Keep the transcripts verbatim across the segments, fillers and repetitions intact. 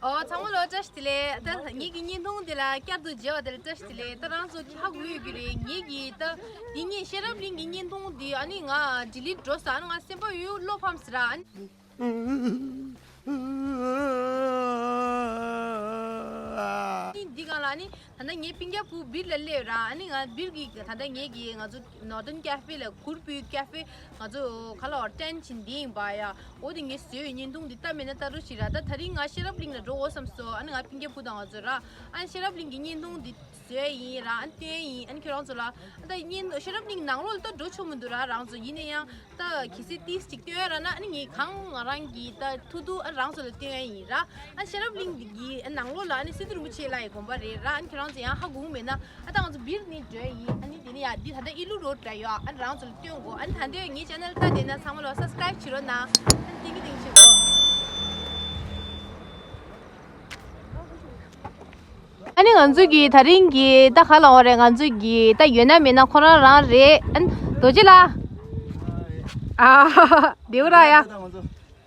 ཨོ་ཚང་མ་ལོ་བཀྲ་ཤིས་བདེ་ལེགས། ད་ངེད་ཀྱི་བརྙན་ཐུང་འདི་ལ་བསྐྱར་དུ་མཇལ་བ་དེ་ལ་བཀྲ་ཤིས་བདེ་ལེགས། ད་རང་ཚོ་ཧ་གོ་ཡོད་ཀྱི་རེད། ངེད་ཀྱི་ད་འདི་ཉིད་ཤེས་རབ་གླིང་གི་བརྙན་ཐུང་འདི་ཨ་ནི་ང་ཌི་ལིཊ་འགྲོ་ས། ཨ་ནི་ང་སེམས་པ་ཡོད་བློ་ཕམ་ཟེར་ཨ་ནི། འདི་གང་ལ་ཨ་ནི་ད་ལྟ་ངའི་སྤུན་ཀྱག་བུ་སྦིར་ལ་སླེབས་ར། ཨ་ནི་ང་སྦིར་གྱི་ད་ལྟ་ངེད་ཀྱི་ང་ཚོ་ནོར་ཐོན་ཀེ་ཧྥེ་ལ་གུར་སྤོས་ཀེ་ཧྥེ་ང་ཚོ་ག་ལ་ཊེན་ཊི་བྱིན་འདི་ཡིན་པ་ཡ། འོ་དེ་ངས་བཟོས་ཡོད། བརྙན་ཐུང་འདི་ལྟ་མེད་ན་ལྟ་རོགས་ཞིག་ར། ད་དེ་རིང་ང་ཤེས་རབ་གླིང་ལ་འགྲོ་དགོས་བསམ་སོང་། ཨ་ནི་ང་སྤུན་ཀྱག་བུ་དང་ང་ཚོ་ར། ཨ་ནི་ཤེས་རབ་གླིང་གི་བརྙན་ཐུང་འདི་བཟོས་ཡིན་ར། ཨ་ནི་སྟོན་ཡིན། ཨ་ནི་ཁྱོད་རང་ཚོ་ལ་ཨ་ད་བརྙན་ཤེས་རབ་གླིང་ནང་ལོགས་ལ་ད་འགྲོ་ཆོག་མི་འདུག་ར། རང་ཚོ་ཡིན་ན་ཡང་ད་གལ་སྲིད་ཏིས་ཅིག་སྟོན་ར་ན། ཨ་ནི་ངས་གང་ང་རང་གི་ད་ཐུབ་ཐུབ་ཨ་རང་ཚོ་ལ་སྟོན་ཡིན་ར། ཨ་ཤེས་རབ་གླིང་གི་ནང་ལོགས་ལ་ཨ་ནི་སི་ཏུ་རིན་པོ་ཆེ་ལ་ཡི་དགོན་པ་རེད་ར། ཨ་ནི་ཁྱོད་རང་ཚོ་ཡང་ཧ་གོ་མེད་ན། ཨ་ད་ང་ཚོ་སྦིར་ནས་འགྲོ་ཡིན། ཨ་ནི་དེ་ནས་ཡ་འདི་ད་ལྟ་ཨི་ལུ་རོ་ཌི་ར་ཡོད། ཨ་ནི་རང་ཚོ་ལ་སྟོན་དགོས། ཨ་ནི་ད་ལྟ་ངའི་ཅེ་ནལ་ལྟ་བསྡད་ན་ཚང་མ་ལ་སབ་སི་ཀ་རེབ་བྱེད་རོགས་གནང་། ཨ་ནི་ཏིང་ཏིང་བྱེད་དགོས། ཨ་ནི་ང་ཚོ་གི་ད་རིང་གི་ད་ག་ལ་འོ་རེད། ང་ཚོ་གི་ད་ཡོད་ན་མེད་ན་ཁོ་རང་རང་རེད། ཨ་ནི་རྡོ་རྗེ་ལགས། ཨ་ཧ་ཧ་ཧ། བདེ་པོ་ར་ཡ།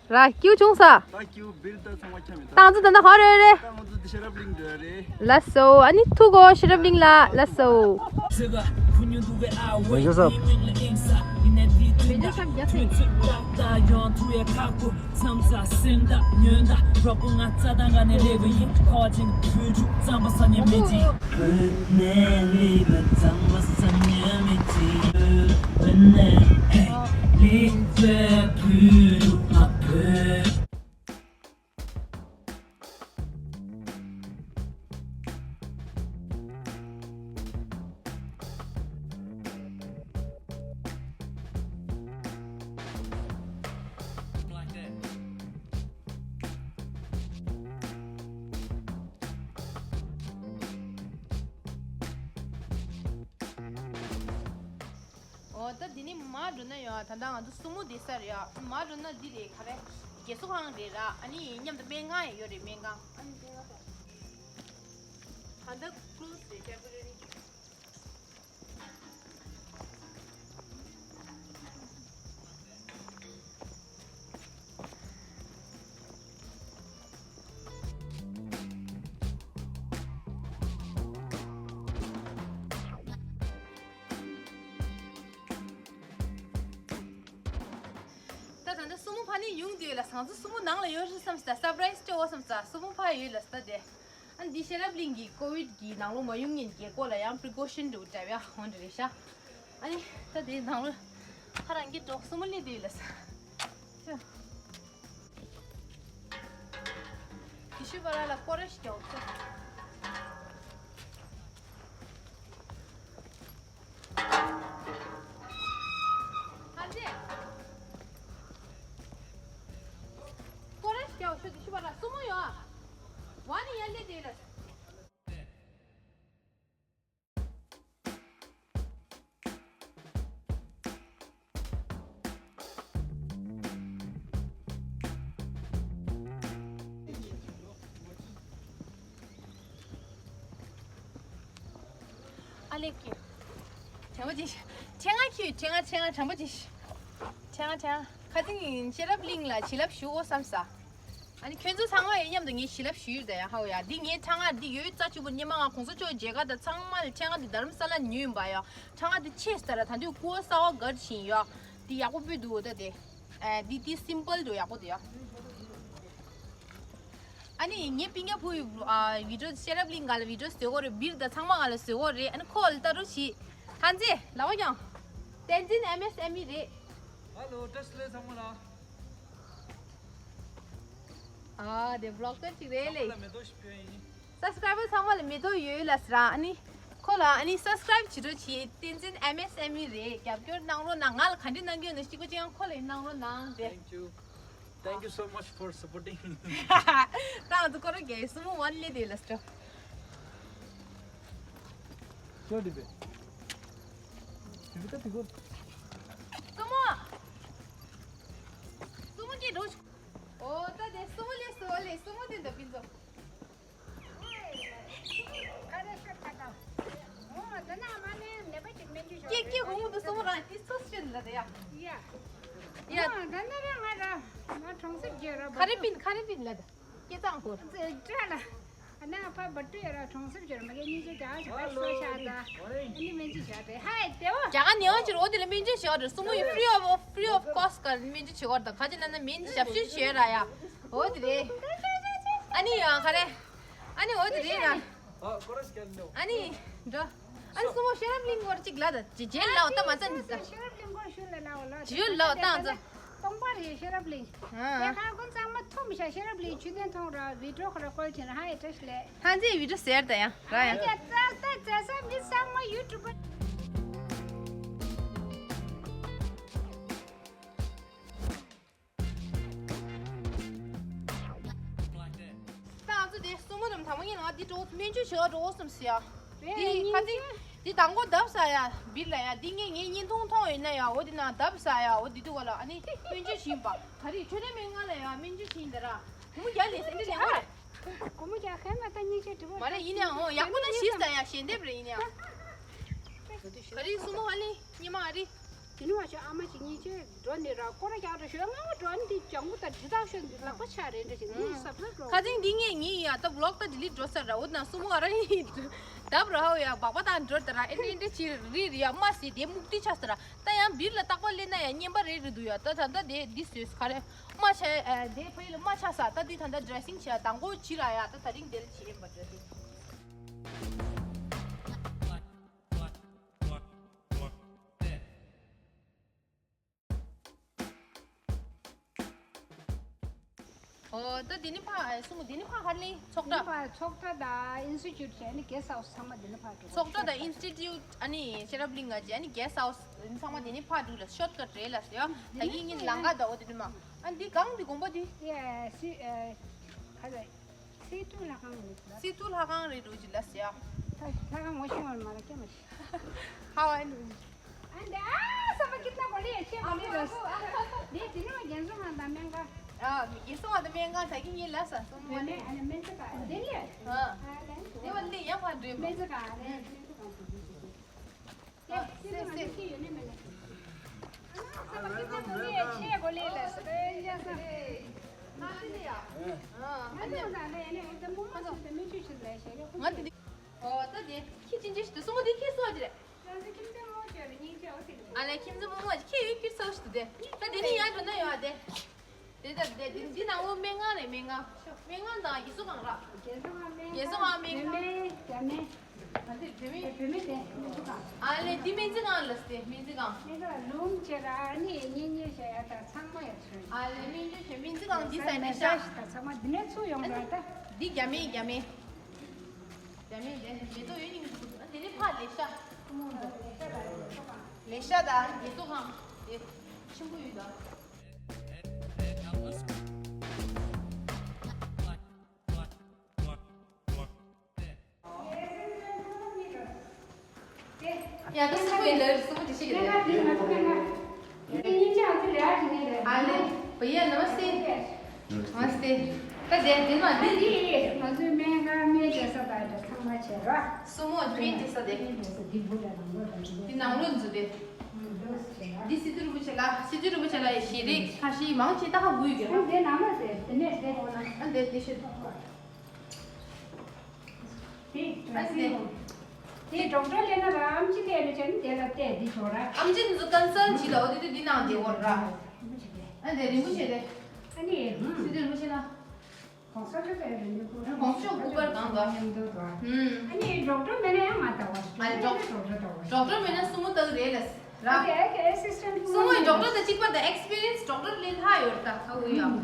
ར་སྐྱིད་བྱུང་ས། ད་སྐྱིད་བིར་ད་ཚང་མ་ཁྱབ་མེད་ད། ད་ང་ཚོ་ད་ལྟ་ག་རེ་རེད། ད་ང་ཚོ་འདི་ཤེས་རབ་གླིང་འགྲོ་ཡ་རེད། ལགས་སོ། ཨ་ནི་ཐུག་གོ་ཤེས་རབ་གླིང་ལ། ལགས་སོ། ཨོ་ད་འདི་ནི་མར་འགྲོ་ན་ཡོང་། ད་ལྟ་ང་ཚོ་སྲུ་མོ་བསྡད་ས་རེད་ཡ། མར་འགྲོ་ན་འདི་རེད། ག་རེ་རྒས་གསོ་ཁང་རེད་ར། ཨ་ནི་མཉམ་དུ་སྨན་ཁང་ཡང་ཡོད་རེད། སྨན་ཁང་། ཨ་ནི་སྨན་ཁང་ད་ད་ལྟ་ཀློ་སི་རེད། ཊེམ་པོ་ར་རི། ད་ད་ལྟ་སྲུ་མོ་ཕ་ནས་ཡོང་དུས་ལ་ང་ཚོ་སྲུ་མོ་ནང་ལ་ཡོད་རེད་བསམ་སོང་། སར་པ་རའི་སི་སྤྲད་དགོས་བསམ་སོང་། སྲུ་མོ་ཕར་ཡོད་ལ་ད་དེ། ཨ་འདི་ཤེས་རབ་གླིང་གི་ཀོ་བིད་ཀྱི་ནང་ལོགས་མ་ཡོང་ཉེན་རྒྱལ་སྒོ་ལ་ཡང་པི་རི་ཀོ་ཤན་འདྲ་བོ་སྤྲད་ཡ་འོང་འདྲ་རེད་ཤག་ཨ་ནི་ད་དེ་ནང་ལོགས་ཕ་རང་གི་འགྲོགས་སྲུ་མོ་སླེབས་དུས་ལ་ས། དེ་ཤུ་བ་ར་ལ་སྐོར་ར་ཞིག་རྒྱག་ཚེ། ཨ་ཙི། སྐོར་ར་ཞིག་རྒྱག་ཤོག་དེ་ཤུ་བ་ར་སྲུ་མོ་ཡོང་ཨ། ཝ་ནི་ཡར་སླེབས་དུས་ལ། ཨ་ལེ་ཀི། དྲན་པ་ཅིག་ཆེ་ང་ཁྱི་ཆེ་ང་ཆེ་ང་དྲན་པ་ཅིག་ཆེ་ང་ཆེ་ང་ཁ་སང་ཤེས་རབ་གླིང་ལ་བྱིན་རླབས་ཞུ་འོ་བསམ་ས། ཨ་ནི་ཁྱོད་ཚོ་ཚང་མ་ཡི་མཉམ་དུ་ངས་བྱིན་རླབས་ཞུས་ཡོད་ད་ཡ། ཧའོ་ཡ། འདི་ངའི་ཕྲེང་བ་འདི་ཡོད་རྩ་ཆུ་བུ་སྙེ་མ་ང་གོང་ས་མཆོག་མཇལ་ཁ་དང་ཚང་མ་ལ་ཕྲེང་བ་འདི་རྡ་རམ་ས་ལ་ཉོས་ཡིན་པ་ཡ། ཕྲེང་བ་འདི་ཆེས་ཟེར་ར་ད་འདི་ཀུ་བ་གསར་བ་གར་བཞིན་ཡ། འདི་ཡག་པོ་སྤུས་འདུག་ད་དེ། ཨ་འདི་འདི་སིམ་པལ་འདུག་ཡག་པོ་འདུག་ཡ། ཨ་ནི་ངའི་སྤུན་ཀྱག་བུ་ཡི་ཨ་བི་ཌི་ཡོ་ཤེས་རབ་གླིང་ག་ལ་བི་ཌི་ཡོ་བཟོ་གོ་རེད། བིར་དང་ཚང་མ་ག་ལ་བཟོ་གོ་རེད། ཨ་ནི་ཁོ་ལ་ལྟ་རོགས་བྱེད། ཧན་ཙེ་ལ་བ་ཀྱང་། བསྟན་འཛིན་ཨེམ་ཨེས་ཨེམ་ཨི་རེད། ཧ་ལོ་བཀྲ་ཤིས་བདེ་ལེགས་ཚང་མ་ལ། ཨ་དེ་བི་ལོག་ཀར་ཅིག་རེད་ལེ། ཚང་མ་ལ་མེ་ཏོག་ཞིག་ཕུལ་ཡིན། སབ་སི་ཀ་རའི་བར་ཚང་མ་ལ་མེ་ཏོག་ཡོད་ལ་ཟེར་ཨ་ནི། ཁོ་ལ་ཨ་ནི་སབ་སི་ཀ་རའིབ་བྱེད་རོགས་བྱེད། བསྟན་འཛིན་ཨེམ་ཨེས་ཨེམ་ཨི་རེད། རྒྱབ་སྐྱོར་གནང་རོགས་གནང་། ང་ལ་ག་འདྲ་གནང་གི་ཡོད་ན་གཅིག་པ་གཅིག་རྐྱང་ཁོ་ལ་ཡང་གནང་རོགས་གནང་དེ། Thank you. Thank you so much for supporting. ད་ང་ཚོ་ཁོ་རང་གི་སྲུ་མོ་ཝན་ལེ་དེ་ལ་སྤྲོ། ཅོ་དི་བེ། དི་བེ་ད་དི་གོ། སྲུ་མོ། སྲུ་མོ་གྱིས་འགྲོ། ཨོ་ད་དེ་སྲུ་མོ་ལེ་སྲུ་མོ་ལེ་སྲུ་མོ་དེ་འདྲ་པིན་ཚོ། ཀྱེ་ཀྱེ་ཧུང་དུ་སོང་རང་ཏི་སོ་སི་ཅན་ལ་དེ་ཡ། ཡ། ཡ། ད་ནི་ར་ང་ར་ང་གྲོང་གསེབ་རྒྱལ་རབས། ཁ་རེ་པིན་ཁ་རེ་པིན་ལ་དེ། སྐྱེ་ཚང་ཁོ། སྤྲད་ལ། ཨ་ན་ཕ་བ་སྤྲད་ར་གྲོང་གསེབ་ཅོར་མ་གི་ཉིན་ཅི་ག་ཅི་ཧ་སོ་ཤ་ད། ཨ་ནི་མིན་ཅི་ཤ་ཏེ་ཧའི་ཏེ་བོ། རྒྱ་གར་ནེ་ཝ་ཅི་རོ་དེ་ལ་སྨན་བཅོས་བྱེད་ར་སུ་མོ་ཡི་free of free of cost ག་སྨན་བཅོས་བྱེད་ར་ད་ཁ་ཅི་ན་ན་མིན་ཞབས་ཞུ་བྱེད་ར་ཡ། འོ་དེ་རེད། ཨ་ནི་ཡ་ག་རེ། ཨ་ནི་འོ་དེ་རེད་ར། ཨ་ནི། འགྲོ། ཨ་ནི་སུ་མོ་ཤེས་རབ་གླིང་སྐོར་གཅིག་ལ་ད་ཇི་ཇེ་ལའོ་ད་མ་ཙན་ཇི་ད། ཤེས་རབ་གླིང་སྐོར་ཞུ་ལ་ལའོ་ལ། ཇི་ལའོ་ད་ང་ཚོ། སྟོང་པ་རེད་ཤེས་རབ་གླིང་། ཨ། དེ་ག་ཀུན་ཚང་མ་ཐུམ་ཤ་ཤེས་རབ་གླིང་ཆུ་ཚན་མཐོང་ར་བི་ཌིའོ་ཁོ་ར་ཀོལ་བྱས་ན་ཧ་ཡ་བཀྲ་ཤིས་ལེ། ཧ་ཛི་བི་ཌིའོ་ཟེར་ད་ཡང་ར་ཡང་། ཡ་ཙ་ཙ་ཙ་ས་མི་ཚང་མ་ཡུ་ཊུབ་པ། ད་ང་ཚོ་དེ་སྲུ་མོ་རམ་དང་པོ་ངས་ང་འདི་འགྲོ་སྨན་བཅོས་བྱེད་འགྲོ་སོང་ཟེར་ཡ། རེད། འདི་ཁ་ཚིག་འདི་དང་པོ་བརྡབ་ས་ཡ་བིར་ལ་ཡ་འདི་ངས་ངའི་བརྙན་ཐུང་མཐོང་ཡོད་ན་ཡ་འོ་འདི་ན་བརྡབ་ས་ཡ་འོ་འདི་འདུག་ག་ལ་ཨ་ནི་སྨན་བཅོས་བྱིན་པ་ག་རེ་ཆོས་ལྡན་སྨན་ཁང་ལ་ཡ་སྨན་བཅོས་བྱིན་འདི་ར་སྒོར་མོ་བརྒྱ་ལས་ཟིན་འདི་ལས་མ་རེད། སྒོར་མོ་བརྒྱ་ཁེ་མ་ད་སྙིང་རྗེ་འདྲི་བོ་མ་རེད་ཡིན་ཡང་འོ་ཡག་པོ་ན་ཞིག་ས་ཡ་ཞལ་འདེབས་རེད་ཡིན་ཡང་ག་རེ་སྲུ་མོ་ཧ་ལས་སྙེ་མ་ཨ་རི། དེ་ནི་བ་ཤོ་ཨ་མ་ཞིག་ཉིན་ཆེ་འགྲོ་ནི་ར་ཀོ་ར་རྒྱག་ར་ཤོ་ང་འགྲོ་ནི་དེ་ལྗང་གུ་དང་འདྲི་དག་ཤོ་འདི་ལག་པ་ཆག་རེད་འདྲ་ཞིག་ནི་སབ་སབ་རོ། ཁ་ཚིག་འདི་ངས་ངའི་ཡ་ད་བློག་ད་ཌི་ལིཊ་འགྲོ་ས་ར་འོ་ན་སྲུ་མོ་ཨ་ར་ཡིན་བརྡབ་ར་ཧའོ་ཡ་སྦག་པ་དང་འགྲོ་ད་ར་ཨེ་འདྲ་འདྲ་ཅི་རི་རི་ཡ་མ་སི་དེ་མུག་ཏི་ཆག་ས་ར་ད་ཡང་བིར་ལ་རྟག་པ་ལེན་ན་ཡ་བརྙན་པ་རེ་རེ་འདུག་ཡ་ད་ད་ད་དེ་འདི་སོས་ག་རེ་མ་ཆ་དེ་ཕ་ཡི་ལ་མ་ཆ་ས་ད་དུས་ད་ད་ཌི་རེ་སིང་བྱས་དང་པོ་བྱི་ར་ཡ་ད་ད་རིང་དེ་ལ་བྱེད་ཡིན་པ་འདྲ་འདུག་ཨོ། ད་འདི་ནི་ཕ་ཨེ་སུ་མོ་འདི་ནི་ཕ་ཧ་ལི་ཚོགས་འདི་གྲྭ། ཕ་ཚོགས་གྲྭ་དང་ཨིན་སི་ཊི་ཊུཊ་བྱས་ནི་གེ་སི་ཧའུ་སི་ཚང་མ་འདི་ནི་ཕ་འགྲོ། ཚོགས་གྲྭ་དང་ཨིན་སི་ཊི་ཊུཊ་ཨ་ནི་ཤེས་རབ་གླིང་ང་བྱས་ནི་གེ་སི་ཧའུ་སི་ཚང་མ་འདི་ནི་ཕ་འགྲོ་ལ་ཤོར་ཀ་ཊ་རེད་ལ་ཟེར་ཡ། ད་ཡིན་ངི་ལང་ཀ་ད་འོ་འདི་ནི་མ་ཨ་འདི་གང་འདི་དགོན་པ་འདི། ཡ་སི་ཨེ་ག་རེ། སི་ཏུ་ལྷ་ཁང་རེད་ལ། སི་ཏུ་ལྷ་ཁང་རེད་འགྲོ་ཅི་ལ་ཟེར་ཡ། ད་ལྷ་ཁང་ངོ་ཤེས་པར་མ་ལ་སྐྱེ་མ་ཤེས། ཧ་ཝའི་འགྲོ་ཅི། ཨ་འདི་ཨ་ས་པ་ཀི་ཏ་གོ་ལི་ཡ་ཆེ་གོ་ལི་ལ། འདི་དེ་ནི་རྒན་གསུང་ང་དང་སྨན་ཁང་། ཨ་རྒན་གསུང་ང་དང་སྨན་ཁང་ད་གི་ངའི་ལ་ས་སོང་བ་ནི། ཨ་ནི་སྨན་རྩིས་ཁང་འདི་ལས། ཨ་ལན་དེ་བ་ལི་ཡ་ཕ་འདྲེ་སྨན་རྩིས་ཁང་ལས། སེ་སེ། ང་དེ་ཁྱི་ཅི་འདྲ་ཞིག་དེ་སོང་དེ་ཁྱི་སོང་ཅི་རེད། ཨ་ལས་ཁྱིམ་ཚང་མོ་ཅི་ཁྱི་ཡོད་ཁྱི་ཚོ་ཞིག་དེ་ད་དེ་ནི་ཡང་འགྲོ་ན་ཡོད་དེ། དེ་ལྟར་དེ་དེ་འདི་ནང་ལོ་སྨན་ཁང་རེད་སྨན་ཁང་། སྨན་ཁང་དང་རྒས་གསོ་ཁང་ར། རྒས་གསོ་ཁང་སྨན་ཁང་། རྒས་གསོ་ཁང་སྨན་ཁང་། བུད་མེད་བུད་མེད། ཨ་དེ་བུད་མེད། བུད་མེད་དེ་སྨན་ཁང་། ཨ་ལས་འདི་སྨན་རྩིས་ཁང་ལ་སྟེ་སྨན་རྩིས་ཁང་། སྨན་ཁང་ལུང་བྱེད་ར་ཨ་ནི་གཉེན་ཉེ་བྱེད་ཡ་དང་ཚང་མ་ཡོད་ཚོད། ཨ་ལས་སྨན་བཅོས་བྱེད་སྨན་རྩིས་ཁང་འདི་ས་ནས་ཤ། དང་ཚང་མ་འདི་ནས་ཚུར་ཡོང་ར་ད། འདི་རྒྱ་སྨན་རྒྱ་སྨན། རྒྱ་སྨན་འདི་མེ་ཏོག་ཡོད་ཉིན་འདུག་ཨ་དེ་ནས་ཕ་ལེ་ཤ། ལེ་ཤ་དང་རྒས་གསོ་ཁང་དེ་ཆེན་པོ་ཡོད་ད། ཡ་ད་སུ་པོ་ཡིན་ད་སུ་པོ་དེ་ཤེས་ཀྱི་རེད། ཨ་ལེ། བྷི་ཡ་ནམ་སྟེ། ནམ་སྟེ། ད་དེ་དེ་ན་དེ། ང་ཚོའི་སྨན་ཁང་སྨན་བྱེད་ས་དང་དེ་ཚང་མ་བྱེད་རོགས། སུ་མོ་སྨན་བྱེད་ས་དེ། སྨན་བྱེད་ས་འདི་བུ་ལ་ནང་ལོགས་དང་འདི་ནང་ལོགས་འཛུལ་ཏེ། འདི་སི་ཏུ་རིན་པོ་ཆེ་ལ་སི་ཏུ་རིན་པོ་ཆེ་ལ་ཡི་ཞལ་རས་ཁ་ཤས་མང་ཆེ་ད་ཧ་གོ་ཡོད་ཀྱི་རེད། དེ་ནང་ལ་དེ་དེ་ནས་དེ་འོ་ན་ཨ་འདི་དེ་ཤེས། དེ་ཨ་འདི། དེ་ཌོག་ཊར་ལས་ན་ར་ཨམ་ཆི་དེ་ལས་ཆ་ནི་དེ་ལ་བལྟས་འདི་ཆོག་ར། ཨམ་ཆི་འདི་ཚོ་ཀན་སལ་བྱེད་ལ་འོ་དེ་དེ་འདི་ནང་དེ་འོ་ར། ཨ་འདི་རིན་པོ་ཆེ་དེ། ཨ་ནི་སི་ཏུ་རིན་པོ་ཆེ་ལ། གོང་ས་མཆོག་གི་རིང་ལུགས་སྐུ་གོང་ས་མཆོག་སྐུ་པར་གང་ག་མཉམ་དུ་དང་། ཨ་ནི་ཌོག་ཊར་མེད་ན་ཡང་མ་ལྟ་བ། ཨ་ཌོག་ཌོག་ཊར་ལྟ་བ། ཌོག་ཊར་མེད་ན་སུ་མོ་ལྟ་གི་རེད་ལ། ར། ཨ་ནི་ཨེ་ཨེ་སི་སི་ཊན་ཊི་སུ་མོ་ཡི་ཌོག་ཊར་དང་གཅིག་པ་དང་ཨེག་སི་པི་རི་ཡན་སི་ཌོག་ཊར་ལས་ལྷག་ཡོད་ད་ཧ་གོ་ཡ། ཨུམ།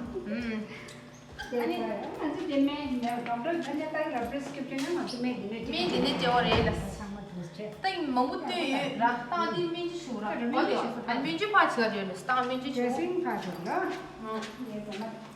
ཨ་ནི། ང་ཚོ་དེ་མེད་ཌོག་ཊར་ད་ནས་ལྟ་གི་ར་པི་རི་སི་ཀི་རིབ་ཤན་ཡང་ང་ཚོ་མེད་དེ་ནས་མེད་དེ་ནས་སྐྱེ་བ་རེད་ལ། ཚང་མ་དུ་ཆེ། ད་ཡིན་མང་པོ་བཏོན་ཡོད་ར་ད་འདི་སྨན་བཅོས་ཞུ་ར་ད་འདི་ཞུ་ཨ་སྨན་བཅོས་ཕར་བྱེད་ཡོད་ལ་ད་སྨན་བཅོས་ཞུ། ཌེ་རེ་སིང་ཕར་བྱེད་ར། ཨུམ། ངས་ད་ལ།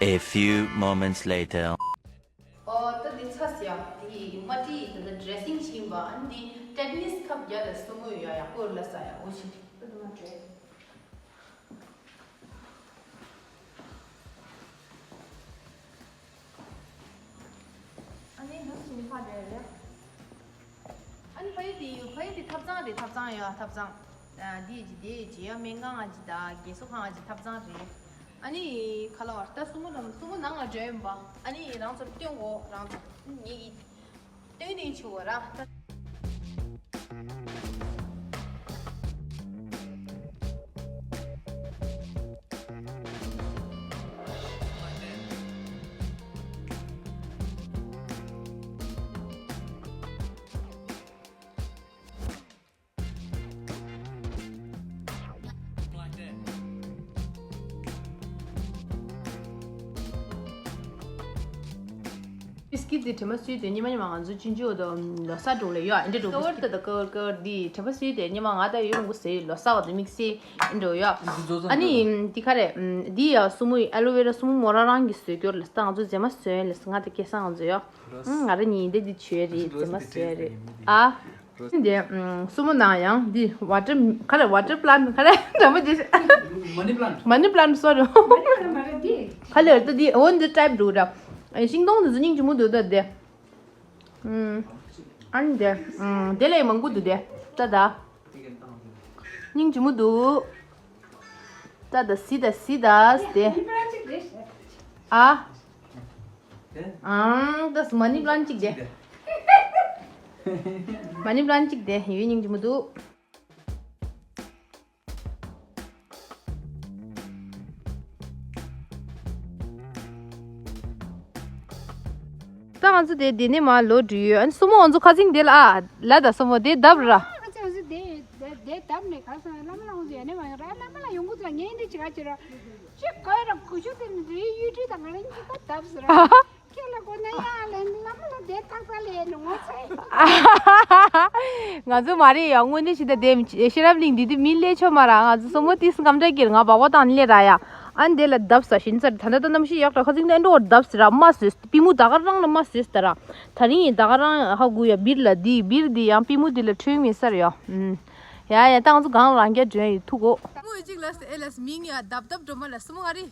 A few moments later. ཨོ། ད་འདི་ཚ་ཟེར་ཡ། འདི་མ་ཏི་ད་ད་ཌེ་རེ་སིང་བྱིན་པ། ཨ་འདི་ཊེ་ཊ་ནི་སི་ཁབ་བརྒྱབ་ལ་སོ་མོ་ཡོད་ཡ། ཡག་པོ་ལ་ཟ་ཡ། འོ་ཞིག་ད་ད་མ་སྤྲད། ཨ་ནི་ཕ་ཡུལ་དེ་ཡོད། ཕ་ཡུལ་དེ་ཐབ་ཚང་རེད། ཐབ་ཚང་ཡོད། ཐབ་ཚང་ཨ་འདི་ཡི་ཅི་དེ་ཡི་ཅི་ཡ་སྨན་ཁང་ཨ་ཅི་དང་རྒས་གསོ་ཁང་ཨ་ཅི་ཐབ་ཚང་རེད། ཨ་ནི་ཁ་ལོ་ད་སུ་མོ་དང་སུ་མོ་ནང་ལ་འགྲོ་ཡིན་པ། ཨ་ནི་རང་ཚོར་སྟོན་གོ། རང་ཚོ་ངེད་ཀྱི་སྟོན་ནས་ཆུ་བ་ར། བི་སི་ཀིཊ་འདི་དྲན་པ་གསོས་ཏེ་ཉི་མ་ཉི་མ་ང་ཚོ་ཆུང་ཆུང་དུས་ལོ་གསར་འགྲོ་ལེ་ཡོད། ཨེ་འདྲ་འགྲོ་གི་ཀ་བར་ད་ཀ་བར་ཀ་བར་འདི་དྲན་པ་གསོས་ཏེ་ཉི་མ་ང་ད་ཡོད་མགོ་ཟེར་ལོ་གསར་བ་དུ་དམིགས་བསལ་ཨེ་འགྲོ་ཡོད། ཨ་ནི་འདི་ག་རེད། འདི་ཡ་སུ་མོ་ཡི་ཨ་ལོ་ཝེ་ར་སུ་མོ་མོ་རང་རང་གི་བཟོས་སྐྱོར་ལ་ད་ང་ཚོ་རྗེས་མ་བཟོས་ལ་ང་ད་སྐལ་བཟང་ང་ཚོ་ཡོད། ང་ར་ཉིན་འདི་འདི་བྱོས་རེད། རྗེས་མ་བཟོས་རེད་ཨ། འདི་སུ་མོ་ནང་ཡང་འདི་ཝ་ཊར་ག་རེ་ཝ་ཊར་པ་ལན་ཊི་ག་རེ་འདྲ་མོ་འདི། མ་ནི་པ་ལན་ཊི། མ་ནི་པ་ལན་ཊི་སོ་རི། ག་ལེར་ད་འདི་འོ་འདི་ཊའིབ་འདུག་ར། ཤིང་སྡོང་འདི་ཚོ་སྙིང་རྗེ་མོ་འདུག་ད་འདི། ཨ་ནི་འདི་དེ་ལས་མང་པོ་འདུག་དེ་ད་ད། སྙིང་རྗེ་མོ་འདུག་ད་ད་སི་ད་སི་ད་སི་དེ། ཨ། ཨང་། ད་མ་ནི་པ་ལན་ཊི་གཅིག་དེ། མ་ནི་པ་ལན་ཊི་གཅིག་དེ་ཡོད་སྙིང་རྗེ་མོ་འདུག་ད་ང་ཚོ་དེ་དེ་ནས་མར་ལོག་འགྲོ་ཡོད། ཨ་ནི་སུ་མོ་ང་ཚོ་ཁ་སང་དེ་ལ་ཨ་ལ་ད་སུ་མོ་དེ་བརྡབས་ར། ཨ་ཙི་ཨ་ཙི་དེ་དེ་དེ་བརྡབས་ནས་ག་ས་བླ་མ་ལ་ང་ཚོ་ཡ་ནས་མ་ཡོང་ར། བླ་མ་ལ་ཡོང་གི་ཚ་ངས་འདི་ཅི་ག་ཅི་ར་ཅི་གོ་ར་ཀུ་ཤུ་དེ་ནི་དེ་ཡུལ་གྲུ་དང་ང་རང་གཉིས་ཀ་བརྡབས་ཟེར་ར། ཁྱེད་ལ་གོ་ན་ཡ་ལན་བླ་མ་ལ་དེ་ཏག་ཏག་ལས་ནི་ངོ་ཚ་ཡ། ང་ཚོ་མ་རེད་ཡ། དངོས་གནས་ཤི་ད་དེ་ཤེས་རབ་གླིང་འདི་དུས་མི་ལས་ཆོག་མ་ར། ང་ཚོ་སོ་མོ་ཏིས་སྐམ་དྲ་གིར་ང་བག་བག་བཏང་ནི་ལས་ར་ཡ། ཨ་ནི་དེ་ལ་བརྡབས་ས་ཤིན་ཚར། ད་ལྟ་ད་གནམ་གཤིས་ཡག་དྲག་ཁ་ཚིག་ནས་འགྲོ་བརྡབས་ཟེར་ར་མ་བཟོས། པི་མུ་ད་ག་རང་ལ་མ་བཟོས་ད་ར། ད་རིང་ཡིན་ད་ག་རང་ཧ་གོ་ཡ། སྦིར་ལ་འདི་སྦིར་འདི་ཡང་པི་མུ་འདི་ལ་ཁྲོན་མེད་སར་ཡ། ཨུམ། ཡ་ཡ་ད་ང་ཚོ་གང་ལ་རང་རྒྱ་འདྲེན་ཡི་ཐུག་གོ། མོ་ཡི་གཅིག་ལ་ཨེ་ལ་མིང་ཡ་རྡབ་རྡབ་སྒྲོལ་མ་ལ་སུ་མོ་ཨ་རི།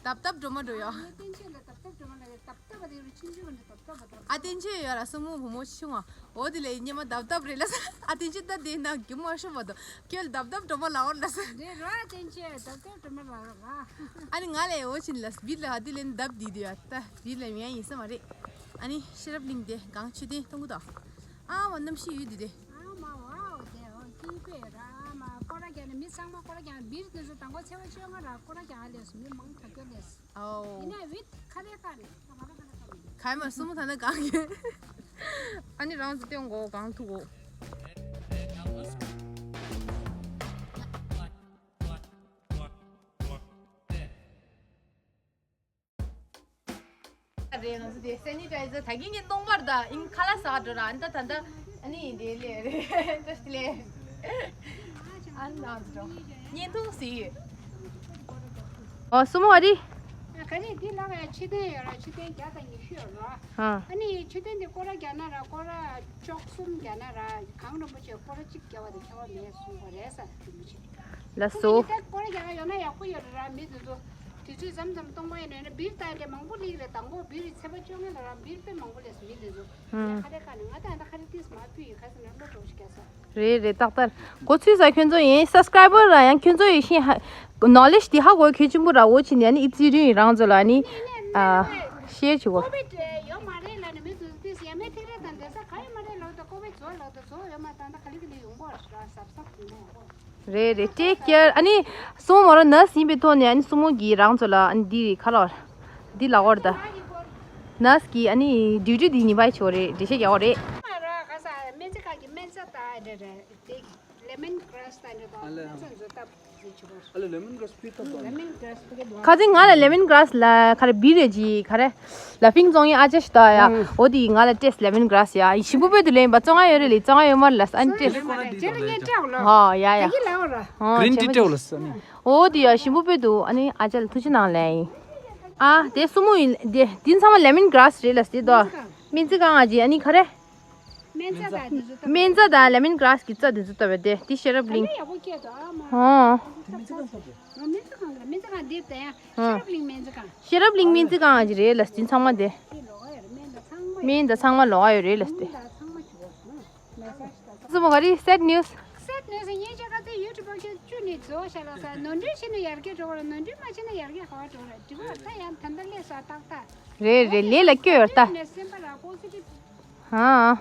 རྡབ་རྡབ་སྒྲོལ་མ་འགྲོ་ཡ། ཨ་བསྟན་ཆོས་ལ་རྡབ་རྡབ་སྒྲོལ་མ་ལ་རྡབ་རྡབ་པ་དེ་རུ་ཆུང་ཆུང་གི་རྡབ་རྡབ་པ་རྡབ། ཨ་བསྟན་ཆོས་ཡོད་ར་སུ་མོ་བུ་མོ་ཆུང་བ། འོ་དེ་ལས་ཉི་མ་རྡབ་རྡབ་རེད་ལ་ས། ཨ་བསྟན་ཆོས་ད་དེ་ན་རྒྱུ་མ་ཤོ་བ་དོ། ཁྱོད་རྡབ་རྡབ་སྒྲོལ་མ་ལ་འོར་ལ་ས། རེད་ར་བསྟན་ཆོས་རྡབ་རྡབ་སྒྲོལ་མ་ལ་ར། ཨ་ནི་ང་ལས་འོ་ཆིན་ལ་སྦིར་ལ་ཨ་དེ་ལས་རྡབ་དེ་དེ་ཡ་ད་སྦིར་ལ་མྱ་ཡིན་ས་མ་རེད། ཨ་ནི་ཤེས་རབ་གླིང་དེ་གང་ཆུ་དེ་གཏོང་གི་དོ། ཨ་མ་གནམ་གཤིས་ཡོད་དེ་དེ། ཨ་མ་ཝའོ་དེ་ཨོ་ཀིང་པེ་ར་མ་སྐོར་ར་རྒྱག་ནས་མི་ཚང་མ་སྐོར་ར་རྒྱག་ནས་སྦིར་དེ་ཚོ་དང་པོ་ཚེས་པ་བཅོ་ལྔ་ར་སྐོར་ར་རྒྱག་ལས་སུ་མི་མང་ཐག་སྐྱོ་ལས་སུ། ཨོ། ཡིན་ན་ཝིད་ཁ་རེ་ཁ་ནས་ཁ་རེ་ཁ་ནས་ཁ་ནས། ག་མ་སུ་མོ་ཐ་ན་གང་གི། ཨ་ནི་རང་ཚོ་སྟོན་གོ་གང་ཐུག་གོ། རེད། ང་ཚོ་དེ་སེ་ནི་ཊའི་ཛར་ད་གིན་གྱི་སྟོང་པར་ད་ཨིན་ཁ་ལག་ཟ་འགྲོ་ར། ཨ་ནི་ད་ད་ད་ཨ་ནི་དེ་ལས་རེད་ཏོ་ལས། ཨ་ནི་ང་ཚོ་བརྙན་ཐུང་ཟེར་ཡོད། ཨོ་སུ་མོ་ཨ་རི། ཨ་ག་རེ་འདི་ལ་ཡ་མཆོད་རྟེན་ཡོད་ར། མཆོད་རྟེན་བརྒྱ་དང་ཉི་ཤུ་ཡོད་ར། ཨ་ཨ་ནི་མཆོད་རྟེན་འདི་སྐོར་ར་རྒྱག་ན་ར་སྐོར་ར་བཅུ་གསུམ་རྒྱག་ན་ར་གངས་རིན་པོ་ཆེ་སྐོར་ར་གཅིག་རྒྱག་པ་དེ་ཁྱད་པར་མེད་གསུངས་པ་རེད་ས་རིན་པོ་ཆེ། ལགས་སོ། ཁོ་གཉིས་ཀ་སྐོར་ར་རྒྱག་ཡོང་ན་ཡག་པོ་ཡོད་རེད་ར། མི་དེ་ཚོ་དུས་ཚོད་མཚམས་མཚམས་གཏོང་མ་ཡོང་ན་ཡོད་ན་སྦིར་བཏང་དེ་མང་པོ་སླེབས་རེད། དང་པོ་སྦིར་རི་ཚེས་པ་བཅོ་ལྔ་ལ་ར་སྦིར་དཔེ་མང་པོ་སླེབས་སོང་མི་དེ་ཚོ། ཧུམ། ཁ་རེ་ཁ་ནས་ང་ད་ད་ཁ་རེ་ཏིས་མ་ཕུད་ཡོད་ཁ་སང་ནས་བློ་གྲོགས་ཤིག་རྒྱག་ས། རེད་རེད། ཏག་ཏག་གོ་ཚུལ་ས་ཁྱོད་ཚོ་ཡིན་སབ་སི་ཀ་རའི་བར་ར་ཡང་ཁྱོད་ཚོ་ཡི་ཤེས་ཧ་ནོ་ལེཇ་དེ་ཧ་གོ་ཁྱོད་ཆེན་པོ་ར་འོ་ཆི་ནས་ཨ་ནི་ཨི་ཙི་རིང་རང་ཚོ་ལ་ཨ་ནི་ཨ་ཤེར་བྱེད་གོ། ཀོ་བིད་ཡོད་མ་རེད་ལ་ནི་མི་ཚོ་ཏིས་ཡ་མེད་ཐིག་རེ་དང་འདྲ་ས་ག་ཡོད་མ་རེད་ལ་ད་ཀོ་བིད་ཚོ་ལ་ད་ཚོ་ཡོད་མ་ད་ད་ག་ལི་ག་ལི་ཡོང་གོ་ར་ས་ས་ཡོང་གོ། རེད་རེད། ཊེག་ཀེར། ཨ་ནི་སུ་མོ་མོ་རང་ནར་སི་ཡིན་པའི་ཐོག་ནས་ཨ་ནི་སུ་མོ་གིས་རང་ཚོ་ལ་ཨ་ནི་འདི་ཁ་ལོ་འདི་ལ་འོར་ད། ནར་སི་གིས་ཨ་ནི་ཌིའུ་ཊི་འདི་ཉིན་པའི་ཆོ་རེད་འགྲེལ་བཤད་རྒྱག་འོ་རེད། ང་ར་ག་ས་སྨན་རྩིས་ཁང་གི་སྨན་རྩྭ་ད་རེད་རེད་དེ་ལེ་མོན་གྷ་ར་སི་ད་རེད་ད་སྨན་རྩྭ་འཛོ་ད། ཨ་ལེ་ལེ་མོན་གྷ་ར་སི་ཕུལ་ཐུབ་དང་། ཁ་ཚིག་ང་ལ་ལེ་མོན་གྷ་ར་སི་ལ་ཁ་རེ་བི་རེ་ཇི་ཁ་རེ་ལ་ཕིང་ཙོང་ཡི་ཨ་ཅག་ཤི་ད་ཡ། ཨང་། འོ་དེ་ང་ལ་སྤྲད་ལེ་མོན་གྷ་ར་སི་ཡ། ཞིམ་པོ་བོད་དུ་ལེན་པ་ཙོང་ང་ཡོད་རེད་ལེ་ཙོང་ང་ཡོད་མ་རེད་ལ་ཨ་ནི་སྤྲད། ཧོ་ཡ་ཡ། ཧོ་གྷི་རིན་ཊི་སྤྲད་ལ་ཨ་ནི། འོ་དེ་ཡ་ཞིམ་པོ་བོད་དུ་ཨ་ནི་ཨ་ཅག་ལ་ཐུགས་རྗེ་གནང་ལེ་ཡིན། ཨ་དེ་སུ་མོ་ཡིན་དེ་དེ་ཚང་མ་ལེ་མོན་གྷ་ར་སི་རེད་ལ་སི་དོ། སྨན་རྩིས་ཁང་ཨ་ཅི་ཨ་ནི་ཁ་རེ། སྨན་རྩྭ་དང་དེ་ཚོ་བཏབ། སྨན་རྩྭ་དང་ལེ་མོན་གྷ་ར་སི་གི་རྩྭ་དེ་ཚོ་བཏབ་པ་དེ་དེ་ཤེས་རབ་གླིང་། ད་ཡག་པོ་སྐྱེས་འདུག་ཨ་མ། ཧོ། སྨན་རྩྭ་ཁང་ཚོ་དེ། སྨན་རྩྭ་ཁང་གི་སྨན་རྩྭ་ཁང་དེ་བལྟ་ཡ། ཧོ། ཤེས་རབ་གླིང་སྨན་རྩྭ་ཁང་། ཤེས་རབ་གླིང་སྨན་རྩྭ་ཁང་ཨ་ཅི་རེད་ལ་སི་ཚང་མ་དེ། དེ་ལོག་ཡ་རེད་སྨན་ད་ཚང་ མི་འདི་ཚང་མ་ལོགས་ཡོད་རེད་ལབ་སྟེ། སུ་མོ་ག་རེ་སེཌ་ནིའུ་སི། སེཌ་ནིའུ་སི་ངས་ཅག་ག་ཚོད་ཡུ་ཊུབ་བརྒྱུད་ནས་རྫོགས་ཤག་ལ་ས་ནོར་འཁྲུལ་བྱས་ན་ཡར་རྒྱས་འགྲོ་བ་ལ་ནོར་འཁྲུལ་མ་བྱས་ན་ཡར་རྒྱས་ག་བ་འགྲོ་རེད་འགྲིག་པ་ད་ཡང་ད་ལྟ་སླེབས་ས་ཏག་ཏག་རེད་རེད་ལས་ལ་སྐྱོ་ཡོད་ད། ནས་སེམས་པ་ར་པོ་སི་ཊིབ། ཧ། ཨ་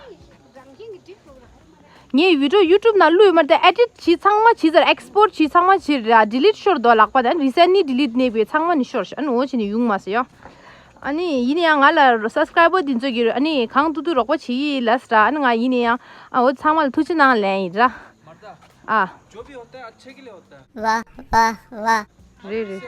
ནི་རང་བཞིན་གྱི་འགྲིག་འགྲོ་ར། ངས་བི་ཌི་ཡོ་ཡུ་ཊུབ་ནང་བླུགས་ཡོད་མ་རེད་ད་ཨེ་ཌིཊ་བྱས་ཚང་མ་བྱས་ཚར་ཨེག་སི་པོར་ཊི་བྱས་ཚང་མ་བྱས་ར་ཌི་ལིཊ་ཤོར་འདུག་ལག་པ་དང་རི་སེན་ལི་ཌི་ལིཊ་ནས་བས་ཚང་མ་ནི་ཤོར་ཤག་ཨ་ནི་འོ་བྱས་ནས་ཡོང་མ་སོང་ཡ། ཨ་ནི་ཡིན་ཡང་ང་ལ་སབ་སི་ཀ་རའི་བར་འདི་ཚོ་གིས་ཨ་ནི་གང་ཐུབ་ཐུབ་རོགས་པ་བྱེད་ཀྱི་ཡིན་ལབ་ཟེར་ཨ་ནི་ང་ཡིན་ཡང་ཨ་འོ་ཚང་མ་ལ་ཐུགས་རྗེ་གནང་ལན་ཡིན་ར། ཨ། ཝ་ཝ་ཝ། རེད་རེད།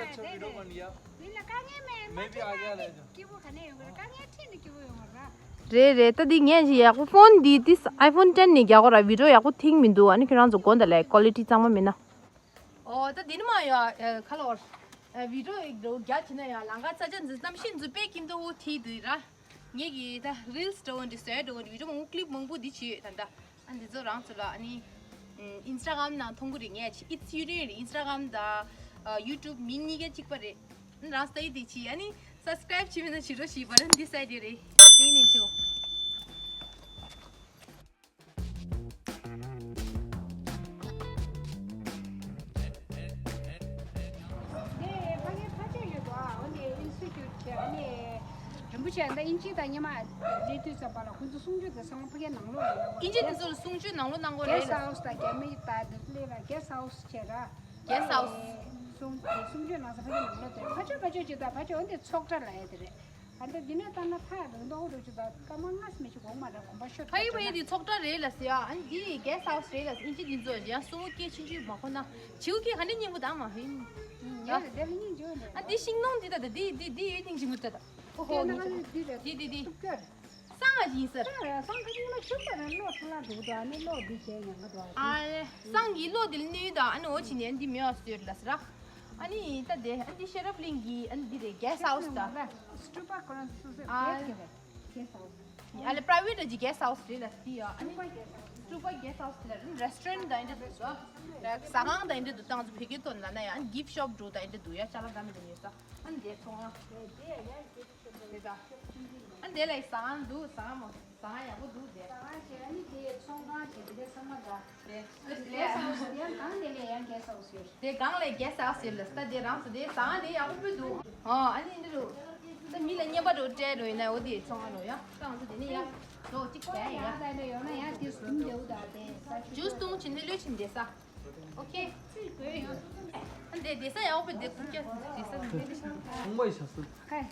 རེད་རེད་ད་འདི་ངས་ཞིག་ཡག་པོ་ཕོན་འདི་འདི་ཨའི་ཕོན་ཊེན་ནས་རྒྱག་གོ་ར་བི་ཌི་ཡོ་ཡག་པོ་ཐིང་མི་འདུག་ཨ་ནི་ཁྱོད་རང་ཚོ་དགོངས་དག་ལས་ཀོ་ལི་ཊི་གཙང་མ་མིན་ན། ཨོ་ད་འདི་ནི་མ་ཡ་ཁ་ལོར་བི་ཌི་ཡོ་རྒྱག་བྱས་ན་ཡང་ལང་ཀ་ས་ཆ་འཛི་གནམ་གཤིས་འཛི་པའི་ཁྱིམ་ཐོག་ཐིག་འདུག་ར། ངེད་ཀྱིས་ད་རིལ་སི་འདྲ་བོ་འདི་བཟོས་འགྲོ་གི་འདུག་བི་ཌི་ཡོ་མང་པོ་ཀི་ལིབ་མང་པོ་འདི་བྱས་ད་ད་ཨ་འདི་ཚོ་རང་ཚོ་ལ་ཨ་ནི་ཨིན་སི་ཊ་གྷ་རམ་ནང་མཐོང་གི་རེད་ངས་ཨི་ཊི་སི་ཡུ་ཊི་ཨིན་སི་ཊ་གྷ་རམ་དང་ཡུ་ཊུབ་མིང་གཉིས་ཀ་གཅིག་པ་རེད། རང་སྟ་ཡི་དེ་ཆི་ཨ་ནི་སབ་སི་ཀ་རའིབ་བྱེད་མི་ན་བྱེད་རོགས་ཞེས་བར་འདི་སའི་ཌི་རེད། ཏིང་ནིང་ཆུ། ཕ་གིའི་ཕ་ཆེ་ཡོད་དོ་ཨ་ནི་ཨིན་སི་ཊི་ཊུཊ་ཆེ་ཨ་ནི་རིན་པོ་ཆེ་འདི་ཨིན་ཇི་དང་ཉི་མ་ལས་དུས་ཙམ་པ་ལ་ཁོང་ཚོ་གསུང་ཆོས་དེ་ཚང་མ་ཕ་གིའི་ནང་ལོགས་ལ་ཡོད། ཨིན་ཇི་དེ་ཚོ་ལ་གསུང་ཆོས་ནང་ལོགས་གནང་དགོས་རེད་ལ། གེ་སི་ཊི་ཧའུ་སི་དང་རྒྱ་མི་དང་དེ་ཚོ་སླེབས་ལ་གེ་སི་ཊི་ཧའུ་སི་བྱེད་ར། གེ་སི་ཊི་ཧའུ་སི། གསུང་གསུང་ཆོས་ནང་ས་ཕ་གི་ནང་ལོགས་དེ་ཕ་ཆོས་ཕ་ཆོས་ཅི་ད་ཕ་ཆོས་འོན་ཏེ་ཚོགས་གྲྭ་ལ་ཡ་དེ་རེད། ཨ་འདི་འདི་ནས་ལྟ་ན་ཕ་རང་མདོག་རུ་ཅི་ད་སྐར་མ་ལྔ་སི་མི་ཞིག་གོང་མ་ར་གོམ་པ་ཤོར་ཕ་གི་ཕ་གི་དེ་ཚོགས་གྲྭ་རེད་ལ་ཟེར་ཡ་ཨ་ནི་འདི་གེ་སི་ཊི་ཧའུ་སི་རེད་ལ་ཟེར་ཨིན་ཅི་འདི་ཚོ་ཡ་སོ་སྐད་ཆུང་ཆུང་མ་ཁོ་ན་བྱིའུ་སྐད་ག་འདྲ་སྙན་པོ་དང་མ་ཧིན། ཡ་ཡ་དེ་ལ་སྙིང་རྗེ་བོ་འདུག་ཨ་འདི་ཤིང་སྡོང་འདི་ད་ད་འདི་འདི་འདི་ཡོད་སྙིང་རྗེ་མོ་ད་ད། ཧོ་ཧོ་ངོ་ཆ། འདི་རེད་འདི་འདི་འདི། སང་ང་ཡིན་ཟེར། སང་རེད་སང་ཁ་ཉིན་མ་ཆུ་པ་ར་གློག་ཐུ་ལ་འདུག་དོ་ཨ་ནི་གློག་འདི་བྱས་ཉང་ག་དོ་ཨ། ཨ་སང་གི་གློག་འདི་ལ་ནུས་དང་ཨ་ནི་འོ་ཆི་ནས་འདི་མི་བ་སོད་ལ་ཟེར། ཨ་ནི་ད་དེ་ཨ་འདི་ཤེ་རབ་གླིང་གི་ཨ་ནི་འདི་རེད་གེ་སི་ཊི་ཧའུ་སི་ད། སི་ཊུ་པ་ཁོ་རང་སུ་སུ་ཨ་གེ་སི་ཊི་ཧའུ་སི། ཨ་ལེ་པ་རའི་ཝེ་ཊི་གི་གེ་སི་ཊི་ཧའུ་སི་རེད་ལ་སི་ཡ་ཨ་ནི་སི་ཊུ་པ་གེ་སི་ཊི་ཧའུ་སི་ལ་རེ་སི་ཊོ་རན་ཊི་ད་འདི་འདུག་ཟ་ཁང་ད་འདི་འདུག་ཏང་ཚོ་བེ་གེ་ཏོན་ལ་ན་ཡ་ཨ་ནི་གིཕ་ཤོབ་འགྲོ་ད་འདི་འདུག་ཡ་ཅ་ལག་ད་མི་འདུག་ཉོས་ས་ཨ་ནི་དེ་ཚོང་ཨ། དེ་ད། ཨ་འདི་ལ་ཟ་ཁང་འདུག་ཟ་ཁང་མོ་ཟ་ཁང་ཡག་པོ་འདུག་དེ། ཟ་ཁང་ཆེ་ཨ་ནི་དེ་ཚོང་ཁང་ཆེ་དེ་ཚང་མ་འདྲ། དེ་ཨ་དེ་གེ་སི་ཊི་ཧའུ་སི་དེ་ཡང་གང་དེ་ལས་ཡང་གེ་སི་ཊི་ཧའུ་སི་ཡོད། དེ་གང་ལས་གེ་སི་ཊི་ཧའུ་སི་ཡོད་ལ་ས་དེ་རང་སོ་དེ་ཟ་ཁང་དེ་ཡག་པོ་སྤུས་འདུག་ཨ་ཨ་ནི་འདི་རུ། ད་མི་ལ་རྔན་པ་འགྲོ་སྤྲད་འགྲོ་ཡིན་ན་འོ་དེ་ཚོང་ཁང་རུ་ཡ་ད་ང་ཚོ་དེ་ནི་ཡ་ལོ་གཅིག་བྱས་ཡ། ཡང་ད་འདྲ་ཡོང་ན་ཡང་དེ་ཟུམ་འདེའུ་ད་དེ་ས་ཇུས་བཏུང་བྱིན་ནས་ལོས་བྱིན་བསྡད་ས། ཨོ་ཁེ། ཨ་འདི་བསྡད་ས་ཡག་པོ་བསྡད་ཁུག་ཀྱ་བསྡད་ས་མེད་ལ་ཤི། ཚོང་པ་ཡི་ཤ་སུ། ཧེ།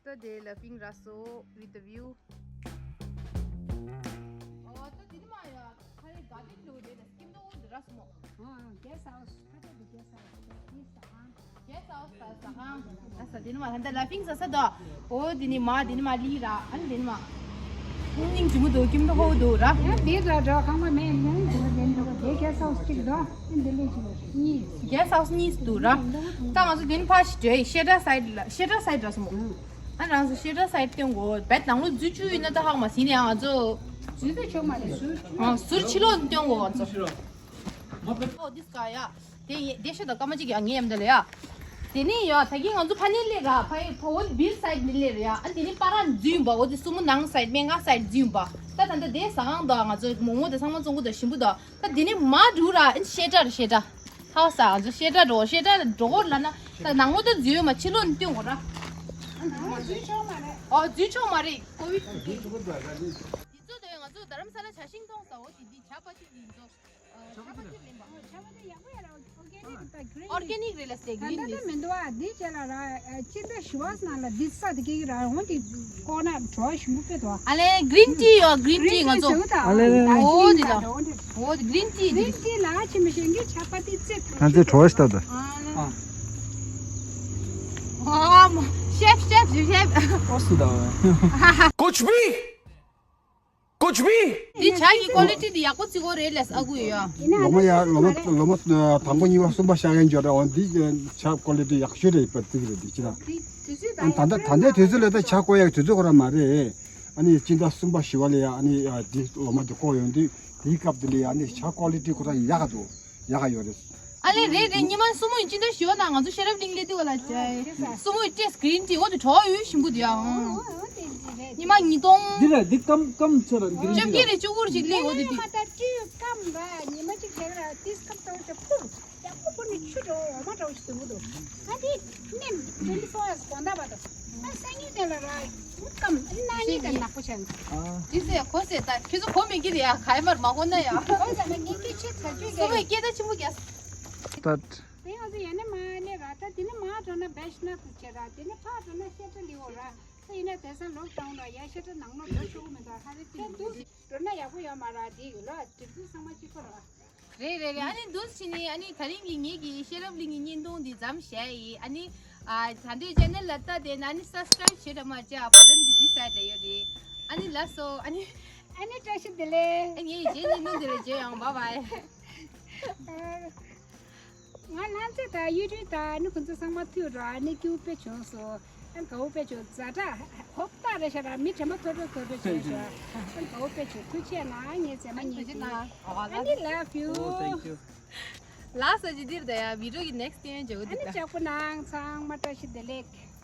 ད་དེ་ལ་ཕིང་ར་སོ་with the view། ཨོ་ད་དེ་ནི་མ་ཡ་ཁ་རེ་ག་དེ་ལོ་རེ་ད་སྐྱིད་མདོག་འོ་འདི་ར་སོ་མོ། ཨ་ཨ་གེ་སི་ཊི་ཧའུ་སི་ཁ་ད་དེ་གེ་སི་ཊི་ཧའུ་སི་དེ་ཟ་ཁང་། གེ་སི་ཊི་ཧའུ་སི་ད་ཟ་ཁང་། ད་ས་དེ་ནི་མ་ད་ད་ལ་ཕིང་ས་ས་ད། ཨོ་དེ་ནི་མ་དེ་ནི་མ་ལི་ར་ཨ་ནི་དེ་ནི་མ། ཁོང་སྙིང་རྗེ་མོ་འདུག་སྐྱིད་མདོག་ཁ་པོ་འདུག་ར། ཡང་དེ་འདྲ་འདྲ་ཁང་པ་མེད་ནས་འདི་འདྲ་དེ་འདྲ་དེ་གེ་སི་ཊི་ཧའུ་སི་གཅིག་འདུག་ཨ་འདི་ལས་གཅིག་གཉིས། གེ་སི་ཊི་ཧའུ་སི་གཉིས་འདུག་ར། ད་ང་ཚོ་དེ་ནི་ཕ་ཞིག་འདྲ་ཤེ་ཊར་སའིཌ་ལ་ཤེ་ཊར་སའིཌ་ར་སོང་། ཨ་རང་ཚོ་ཤེ་ཊར་སའིཌ་སྟོན་གོ་བེད་ནང་ལོ་འཛུལ་བཅུག་ཡིན་ན་ད་ཧག་མ་ཟིན་ནས་ང་ཚོ། འཛུལ་ད་ཆོག་མ་རེད་ཟུར། ཨ་ཟུར་ཕྱི་ལོགས་སྟོན་གོ་ང་ཚོ། ཨོ་དིས་ག་ཡ། དེ་ཡེ་དེ་ཤོད་ད་སྐར་མ་གཅིག་ཡ་ངས་ཡམ་ད་ལ་ཡ། དེ་ནས་ཡ་ད་གིན་ང་ཚོ་ཕ་ནས་སླེབས་ར་ཕ་ཡི་ཕ་འོ་དེ་བིལ་སའིཌ་ནས་སླེབས་ར་ཡ། ཨ་དེ་ནས་པ་ར་འཛུལ་ཡིན་པ་འོ་དེ་སུ་མོ་ནང་སའིཌ་སྨན་ཁང་སའིཌ་འཛུལ་ཡིན་པ། ད་ད་ད་དེ་ཟ་ཁང་ད་ང་ཚོ་མོག་མོག་དེ་ཚང་མ་བཙོང་གི་ད་ཞིམ་པོ་ད། ད་དེ་ནས་མ་འགྲོ་ར་ཨ་ཤེ་ཊར་ཤེ་ཊར། ཧའོ་ས་ང་ཚོ་ཤེ་ཊར་འགྲོ་ཤེ་ཊར་འགྲོ་གོ་ལ་ན་ད་ནང་ལོ་ད་འཛུལ་ཡོད་མ་ཕྱི་ལོགས་ནས་སྟོན་གོ་ར། ཨ་འཛུལ་ཆོག་མ་རེད། ཨོ་འཛུལ་ཆོག་མ་རེད་ཀོ་ཝིཌ་དེ། དེ་ཚོ་ད་ང་ཚོ་རྡ་རམ་ས་ལ་ཇ་ཤིང་འཐུང་ས་འོ་དེ་འདི་ཇ་པ་ཅིག་འདི་ཚོ། ཆ་པ་ཅིག་ལེན་པ། ཆ་པ་དེ་ཡག་པོ་ཡ་ར་ཨོར་གེ་ནིག་ད་གི་རིན་ཨོར་གེ་ནིག་རེད་ལ་སྟེ་གི་རིན་ད་ལྟ་མི་འདུག་ཨ་འདི་བྱས་ལ་ར་ཅི་འདྲ་ཞུ་བ་ནང་ལ་འདི་ས་དེ་གི་ར་འོང་དེ་ཀོ་ན་བྲོ་ཞིམ་པོ་དཔེ་འདུག་ཨ་ལེ་གི་རིན་ཊི་ཡོ་གི་རིན་ཊི་ང་ཚོ་ཨ་ལེ་ལེ་ལེ་ཨོ་འདི་ལ་ཨོ་གི་རིན་ཊི་འདི་གི་རིན་ཊི་ལ་ཅི་མི་ཤེས་གི་ཆ་པ་དེ་ཙེ་ང་ཚོས་བྲོ་ཞིག་ལྟ་ད། ཨ་ལེ་ཨོ་མོ་ཤེབ་ཤེབ་ཤེབ་ཤེབ་ཨོ་སུ་ད་ཝེ། कुछ भी कुछ भी འདི་ཇ་གི་ཀོ་ལི་ཊི་འདི་ཡག་པོ་བརྩི་གོ་རེད་ལས་ཨ་ཁུ་ཡོད། ལོ་མ་ཡ་ལོ་མ་ལོ་མ་དང་པོ་གཉིས་པ་གསུམ་པ་བཞག་ཡན་འཇོག་འདྲ་འོ་འདི་ཇ་ཀོ་ལི་ཊི་ཡག་ཤོས་རེད་པ་བརྩི་གི་རེད་འདི་ཅི་ལ། ད་ལྟ་ད་ལྟའི་དུས་ཚོད་ལ་ད་ཇ་བསྐོལ་ཡག་དུས་ཚོད་ཁོ་རང་མ་རེད། ཨ་ནི་སྤྱི་ཟླ་གསུམ་པ་བཞི་པ་ལ་ཡ་ཨ་ནི་ཡ་འདི་ལོ་མ་འདི་བསྐོལ་ཡོང་དུས་དེའི་སྐབས་འདི་ལ་ཡ་ཨ་ནི་ཇ་ཀོ་ལི་ཊི་ཁོ་རང་ཡག་ག་འདུག་ཡག་ག་ཡོད་རེད། ཨ་ལེ་རེད་རེད། ཉི་མ་སྲུ་མོ་ཡི་སྤྱི་ཟླ་བཞི་པ་ན་ང་ཚོ་ཤེས་རབ་གླིང་སླེབས་དུས་ག་ལ་ཇ་སྲུ་མོ་ཡི་ཏེས་གི་རིན་ཊི་འོ་དེ་གྲོགས་ཡོད་ཞིམ་པོ་འདུག་ཡ། ཉི་མ་ཉིས་སྟོང་། འདི་ར་འདི་སྐམ་སྐམ་ཚོད་ར་གི་རིན་ཊི་ཅོ་ཀི་ར་ཅུ་གུར་ཅིག་སླེབས་འོ་དེ་དེ། ཉི་མ་ད་ཏི་སྐམ་ར་ཉི་མ་ཅིག་དེ་ར་ཏི་སྐམ་ཏོ་ཅ་ཕུར། ཡག་པོ་པོ་ནི་ཆུ་འགྲོ་འོ་མ་འགྲོ་ཞིག་འདུག་འདུག་ཨ་དེ་ནི་ཊུ་ཝེན་ཊི་ཕོར་ཨ་ཝར་སི་དགོང་དག་བར་དུ། ཨ་སང་ཉིན་དེ་ལ་ར་སྐམ་ཨ་ནང་ཉིན་དེ་ནག་པོ་ཆགས་འདུག་ཨ། དེ་ཚོ་ཡ་གོ་སེ་ད་ཁྱོད་ཚོ་གོ་མེད་ཀི་རེད་ཡ། ག་ཡ་མར་མ་གོ་ན་ཡ། གོ་ས་ན་ངས་སྐད་ཆ་ད་ཅུ་སོ་མའི་སྐད་ད་ཆེན་པོ་རྒྱག་ད། དེ་ང་ཚོ་ཡ་ནི་མ་ནི་ར་ད་དེ་ནི་མ་འགྲོ་ན་བེ་ཤི་ན་དུ་ཆེ་ར་དེ་ནི་ཕ་འགྲོ་ན་ཤེ་ཏྲ་ལི་འོ་ར་ད་ཡིན་ན་དེ་སང་ལོག་ཌའུན་ར་ཡ་ཤེ་ཏྲ་ནང་ལོག་འགྲོ་ཆོག་གི་མི་འདུག་ཧ་རེ་དེ་འདུག་འགྲོ་ན་ཡག་པོ་ཡོད་མ་ར་དེ་ཡོད་ལ་དྲི་ཚིག་ཚང་མ་གཅིག་པ་ར། རེད་རེད་རེད། ཨ་ནི་འདུག་སེ་བྱས་ནས་ཨ་ནི་ད་རིང་གི་ངེད་ཀྱི་ཤེས་རབ་གླིང་གི་བརྙན་ཐུང་འདི་མཚམས་བཞག་ཡིན། ཨ་ནི་ཨ་ད་འདོད་ཅན་ནི་ལ་ལྟ་དེ་ན་ཨ་ནི་སབ་སི་ཀ་རེབ་བྱེད་དྲ་མ་བྱེད་ཨ་བ་ཊན་འདི་འདི་སའི་ཌི་ལ་ཡོད་རེད། ཨ་ནི་ལགས་སོ་ཨ་ནི། ཨ་ནི་བཀྲ་ཤིས་བདེ་ལེགས། ཨ་ངེད་ཀྱི་རྗེས་བརྙན་ཐུང་འདི་ལ་མཇལ་ཡོང་། བཱའི་བཱའི། ང་ལྷ་མཛེས་དང་གཡུ་སྒྲོན་དང་ཨ་ནི་ཁོང་ཚོ་ཚང་མ་ཐུག་རོགས། ཨ་ནི་སྐྱིད་པོ་དཔེ་བྱུང་སོང་། ཨ་དགའ་བོ་དཔེ་བྱུང་། ཛ་དྲག་ཧོབ་སྟེགས་རེད་ཤག་ར། མི་དྲན་པ་མཐོ་འགྲོ་མཐོ་འགྲོ་བྱས་ཤག་ཨ་དགའ་བོ་དཔེ་བྱུང་། ཐུགས་རྗེ་གནང་། ངའི་མཛེས་མ་ཉིད་ཀྱིས། ཨ་ནི་ལབ་ཡོ། ལགས་སོ་ཇི་འདིར་ད་ཡ་བི་ཌི་ཡོ་གི་ནེག་སི་ཊི་དེ་ཡང་མཇལ་གི་འདུག་ཨ་ནི་ལྕགས་པོ་ནང་ཚང་མ་བཀྲ་ཤིས་བདེ་ལེགས།